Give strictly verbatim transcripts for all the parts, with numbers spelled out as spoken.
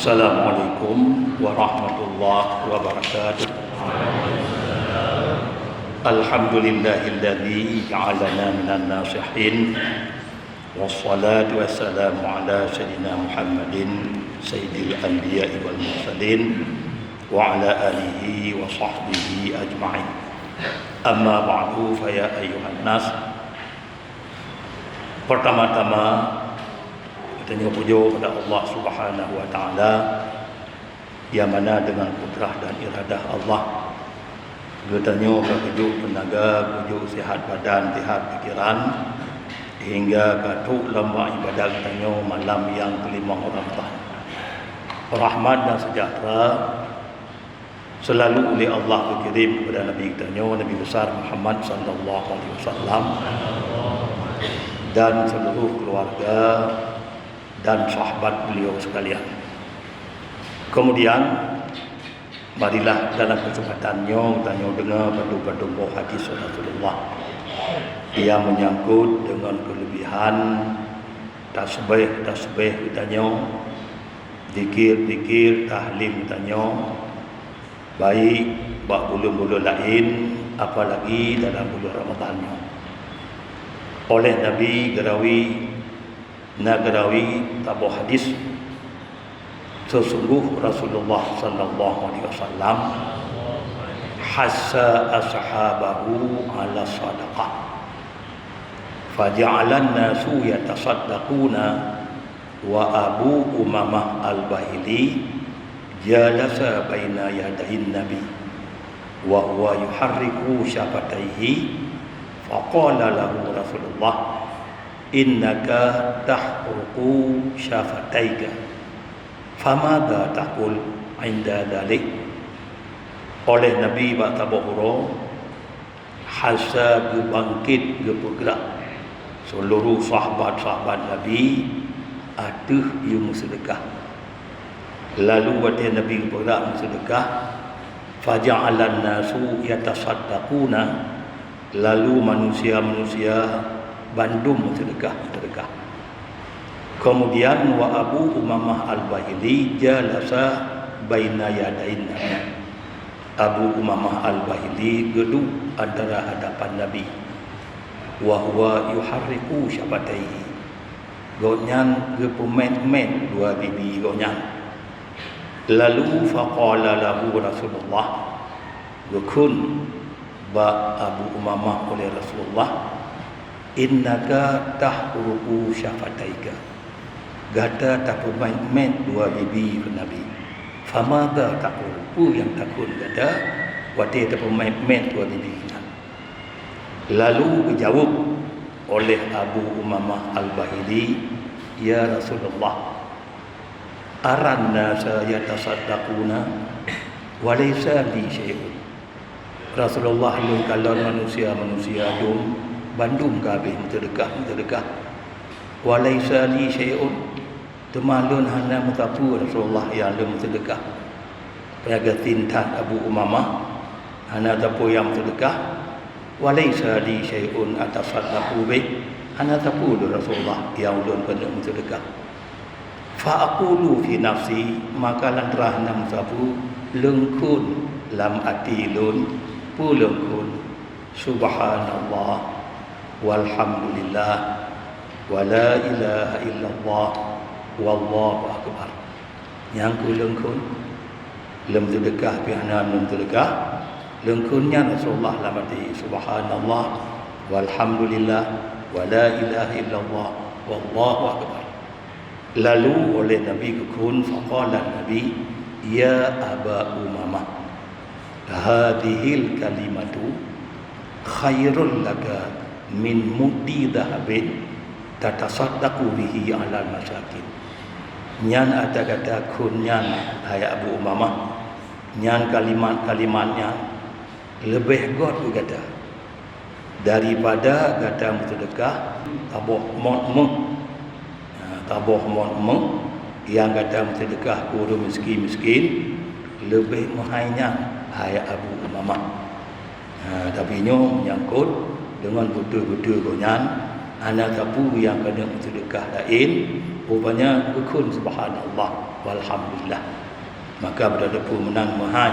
Assalamualaikum warahmatullahi wabarakatuh. Alhamdulillahilladzi ja'alana minan nasihin. Wassalatu wassalamu ala sayyidina Muhammadin sayyidil anbiya'i wal mursalin wa ala alihi wa sahbihi ajma'in. Amma ba'du, fa ya ayyuhan nas. Pertama-tama, geutanyoe pujoe keupada Allah Subhanahu wa Taala, nyang mana deungon kudrah dan iradah Allah, geutanyoe ka geujok teunaga, geujok sihat badan, sihat pikeran, hingga ka trok lom bak ibadah geutanyoe malam nyang keulimong Ramadhan. Rahmat dan sejahtera seulalu uleh Allah geukirém keupada Nabi geutanyoe, Nabi Besar Muhammad sallallahu alaihi wasallam, dan seuluruh keuluwarga dan sahabat beliau sekalian. Keumudian, marilah dalam keuseumpatan nyoe tanyoe deungoe bandum-bandum boh hadis Rasulullah nyang meunyangkot deungon keuleubihan tasbih-tasbih geutanyoe, zikir-zikir, tahlil geutanyoe, baik bak buleuen-buleuen laén, apalagi dalam buleuen Ramadhan nyoe. Oleh Nabi geurawi, na geurawi saboh hadis, seusunggoh Rasulullah sallallahu alaihi wasallam hassa ashabahu ala sadaqah. Faja'alan nasu yatasaddaquna wa Abu Umamah Al-Bahili jalasa baina yadayin Nabi wa huwa yuharriku syafataihi, faqala lahu Rasulullah, "Innaka tahruqu syafataika, famadza taqul 'inda dzalik?" Oleh Nabi bak saboh uroe, hassa geubangkét geupeugrak seuluruh sahabat-sahabat Nabi ateueh yue meuseudeukah. Lalu watée Nabi geupeugrak meuseudeukah, faja'alan nasu yatasaddaquna, lalu manusia-manusia bandum meuseudeukah-meuseudeukah. Keumudian wa Abu Umamah Al-Bahili jalasa baina yadayin Nabi. Abu Umamah Al-Bahili geuduek antara hadapan Nabi. Wa huwa yuharriku syafataihi. Gobnyan geupeumét-mét dua bibi gobnyan. Lalu faqala lahu Rasulullah, geukheun bak Abu Umamah oleh Rasulullah, "Innaka tahruqu syafataika." Gata tapeumét-mét dua bibi, kheun Nabi. "Famadza taqul?" Peue nyang takheun gata watée tapeumét-mét dua bibi nyan? Lalu geujaweueb oleh Abu Umamah Al-Bahili, "Ya Rasulullah, aran nasa yatasaddaquna wa laisa li syai'un." Rasulullah, lôn kalon manusia-manusia dum bandum ka habéh meuseudeukah-meuseudeukah. Wa laisa li syai'un, teuma lôn hana meusapeue Rasulullah nyang lôn meuseudeukah. Peunyakét that Abu Umamah, hana sapeue nyang meuseudeukah. Wa laisa li syai'un atasaddaqu bih, hana sapeue lôn Rasulullah nyang ulôn keuneuk meuseudeukah. Fa aqulu fi nafsi, maka lantaran hana meusapeue, lôn kheun lam até lôn, peue lôn kheun, "Subhanallah, walhamdulillah, wa la ilaha illallah, wallahu akbar." Nyang keuh lôn kheun. Lôn seudeukah pih hana lôn seudeukah. Lôn kheun nyan Rasulullah lam até, "Subhanallah, walhamdulillah, wa la ilaha illallah, wallahu akbar." Lalu oleh Nabi geukheun, faqala Nabi, "Ya Aba Umamah, hadhil kalimatu khairul laka min muddi dhahabin tatasaddaqu bihi 'alal masakin." Nyan ata gata kheun nyan, hai Abu Umamah, nyan kalimat-kalimat nyan leubeh göt keu gata daripada gata meuseudeukah saboh mot méuh. Ha, saboh mot méuh nyang gata meuseudeukah keu ureuëng miskin-miskin, leubeh meuhai nyan, hai Abu Umamah. Ha, tapi nyoe menyangkut deungon beutôi-beutôi gobnyan, hana sapeue nyang keuneuk meuseudeukah laén, Rupanya geukheun subhanallah walhamdulillah. Maka beutateupeue meunan meuhai,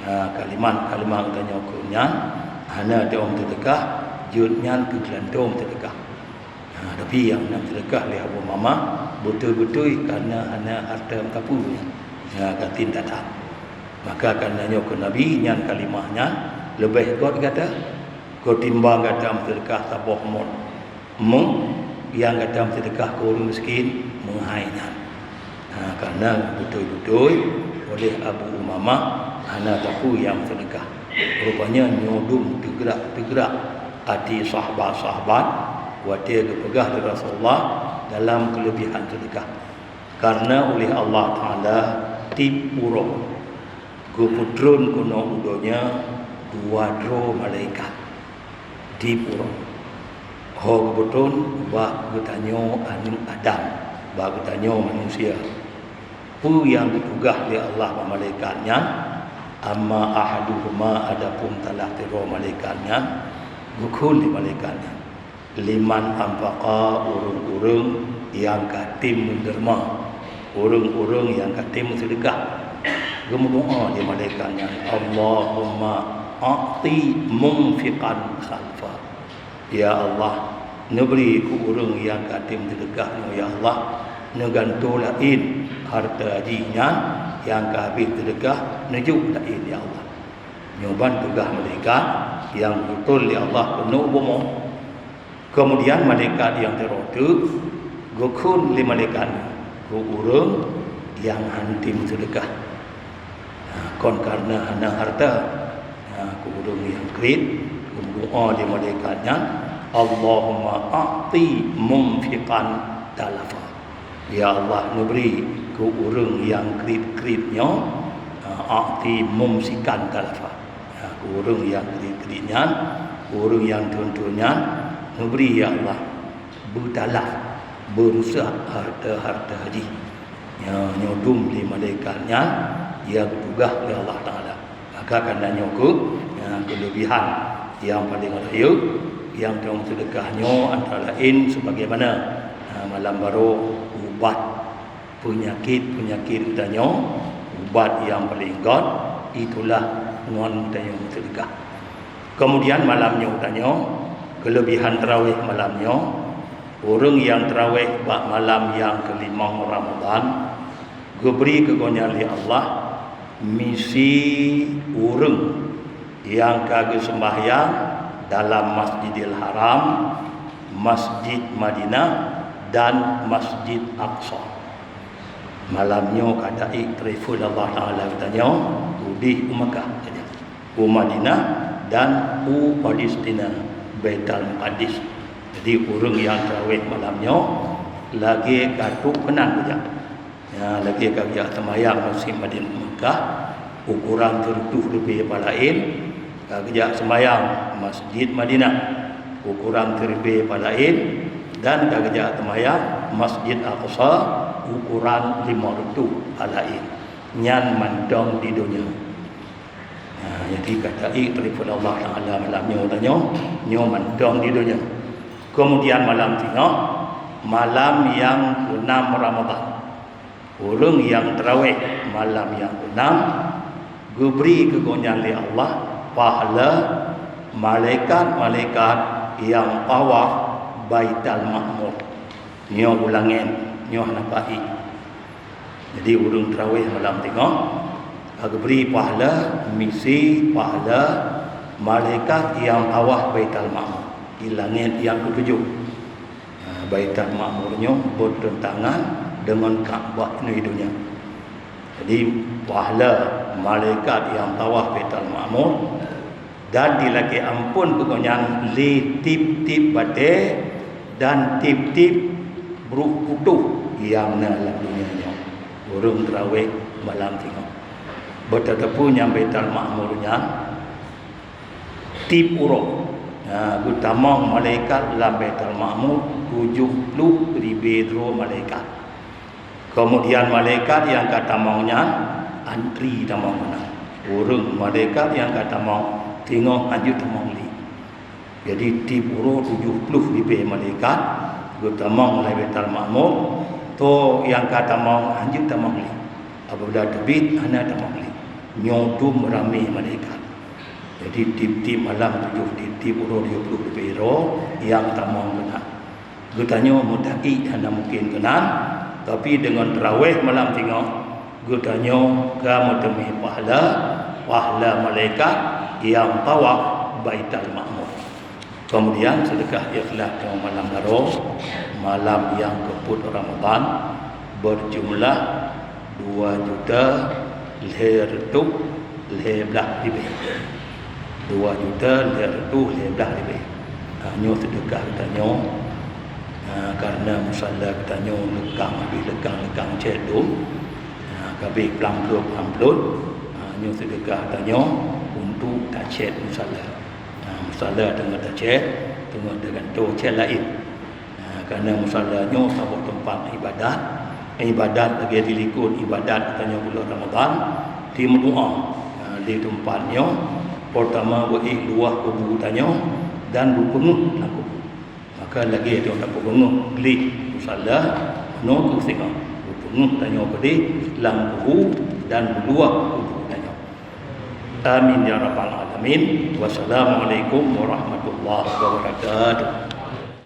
ha, kalimat-kalimat geutanyoe kheun nyan hana teuom teudeukah, jeuet nyan keu geulantom teudeukah. Ha, tapi nyang na teudeukah lé Abu Umamah beutôi-beutôi kareuna hana hareuta meukapeue nyan. Ha, ka tin that-that. Maka kareuna nyoe kheun Nabi nyan kalimah nyan leubeh göt gata ketimbang gata meuteudeukah saboh mot. Mung nyang gata meuseudeukah keu ureuëng miskin, meuhai nyan. Ha, kareuna beutôi-beutôi oleh Abu Umamah hana sapeue nyang meuseudeukah. Rupanya nyoe dum teugrak-teugrak até sahabat-sahabat watée geupeugah lé Rasulullah dalam keuleubihan seudeukah. Kareuna uleh Allah Taala tieb uroe geupeutron keunoe u donya dua droe malaikat tieb uroe. Ho geupeutron bak geutanyoe aneuëk Adam, bak geutanyoe manusia. Peue nyang geutugaih lé Allah bak malaikat nyan? Amma ahaduhuma, adapun salah sidroe malaikat nyan, geukheun lé malaikat nyan, liman anfaqa, ureuëng-ureuëng nyang ka tem meudeurma, ureuëng-ureuëng nyang ka tem meuseudeukah. Geumeudoá lé malaikat nyan, Allahumma a'ti munfiqan khalfa. Ya Allah, neubri keu ureuëng nyang ka tem meuseudeukah nyoe, ya Allah, neugantoe laén hareuta jih nyan nyang ka habéh seudeukah, neujok laén, ya Allah. Nyoe ban tugaih malaikat nyang geupeutron lé Allah keunoe u bumoe. Keumudian malaikat nyang sidroe teuk geukheun lé malaikat nyan keu ureuëng nyang han tem seudeukah. Ha, kon kareuna hana hareuta. Ha, keu ureuëng nyang kriet, geumeudoá lé malaikat nyan, Allahumma a'ti munfiqan talafa. Ya Allah, neubri keu ureuëng nyang kriet-kriet nyoe, ha, a'ti mumsikan talafa. Ha, keu ureuëng nyang kriet-kriet nyan, keu ureuëng nyang thon-thon nyan, neubri, ya Allah, beutalaf, beurusak hareuta-hareuta jih. Nyoe, nyoe dum lé malaikat nyan, ya, geutugaih lé Allah Taala. Maka kareuna nyoe keuh, ya, keuleubihan nyang paleng rayeuk nyang teumeuseudeukah nyoe antara laén sebagaimana, ha, malam baroe ubat peunyakét-peunyakét geutanyoe, ubat nyang paleng göt, itulah ngon geutanyoe meuseudeukah. Keumudian malam nyoe geutanyoe, keuleubihan teurawéh malam nyoe, ureuëng nyang teurawéh bak malam nyang keulimong Ramadhan, geubri keu gobnyan lé Allah misi ureuëng nyang ka geuseumbahyang dalam Masjidil Haram, Masjid Madinah, dan Masjid Aqsa. Malam nyoe ka taék travel Allah Taala geutanyoe udeh u Makkah saja, u Madinah, dan u Palestina, Baitul Maqdis. Jadi, ureuëng nyang teurawéh malam nyoe lagée ka trok keunan saja. Ya, lagée ka geujak seumayang Masjid Madinah Makkah, ukuran sireutôh leubeh palaén, ka geujak seumayang Masjid Madinah, ukuran sireutôh palaén, dan ka geujak seumayang Masjid Aqsa, ukuran limong reutôh palaén. Nyan mantong di donya. Ha, jadi ka taék travel Allah Taala malam nyoe tanyoe, nyoe mantong di donya. Keumudian malam singoh, malam nyang keunam Ramadhan. Ureuëng nyang teurawéh malam nyang keunam, geubri keu gobnyan lé Allah pahala malaikat-malaikat nyang tawaf Baitul Ma'mur. Nyoe u langét, nyoe hana paih. Jadi, ureuëng teurawéh malam singoh ka geubri pahala misi pahala malaikat nyang tawaf Baitul Ma'mur di langét nyang keutujoh. Ha, Baitul Ma'mur nyoe beuteuntangan deungon Ka'bah nyoe di donya. Jadi, pahala malaikat nyang tawaf Baitul Ma'mur dan jilakée amphon keu gobnyan lé tieb-tieb batée dan tieb-tieb bruek putôh nyang na lam donya nyoe. Ureuëng teurawéh malam singoh. Beutateupeue nyang Baitul Ma'mur nyan tieb uroe, ha, geutamong malaikat lam Baitul Ma'mur tujoh ploh ribée droe malaikat. Keumudian malaikat nyang ka tamong nyan antri tamong keunan. Ureuëng malaikat nyang ka tamong singoh hanjeuet tamong lé. Jadi, tieb uroe tujoh ploh ribée malaikat geutamong lam Baitul Ma'mur. Soe nyang ka tamong, hanjeuet tamong lé. Apabila teubiet, hana tamong lé. Nyoe dum ramé malaikat. Jadi, tiep-tiep malam tujoh, tiep-tiep uroe tujoh ploh leubeh droe nyang tamong keunan. Geutanyoe meuda'i hana mungken keunan, tapi deungon taraweh malam singoh, geutanyoe ka meuteumé pahala, pahala malaikat nyang tawaf Baitul Ma'mur. Kemudian, seudeukah ikhlas nyoe malam baroe, malam nyang keupeuet Ramadhan, beujumlah dua juta lhèe reutôh lhèe blaih ribèe. Dua juta lhèe reutôh lhèe blaih ribèe. Ha, nyoe seudeukah geutanyoe, ha, kareuna musala geutanyoe leukang, habéh leukang-leukang cèt dum. Ha, ka habéh plang plôk-plang plôk. Ha, nyoe seudeukah geutanyoe untuk tacèt musala. Ha, musala teungoh tacèt, teungoh teugantoe cèt laén. Ha, kareuna musala nyoe saboh teumpat ibadat. Ibadat lagèe dilikot ibadat geutanyoe buleuen Ramadhan, dimeudoa. Ha, di teumpat nyoe, peurtama beuéh luwah kubu geutanyoe dan beupeungeuh lam kubu. Maka lagèe nyoe tapeupeungeuh gleh musala, nyoe keuh singoh beupeungeuh tanyoe keudéh lam kubu dan beuluwah kubu tanyoe. Amin ya rabbal alamin. Wassalamualaikum warahmatullahi wabarakatuh.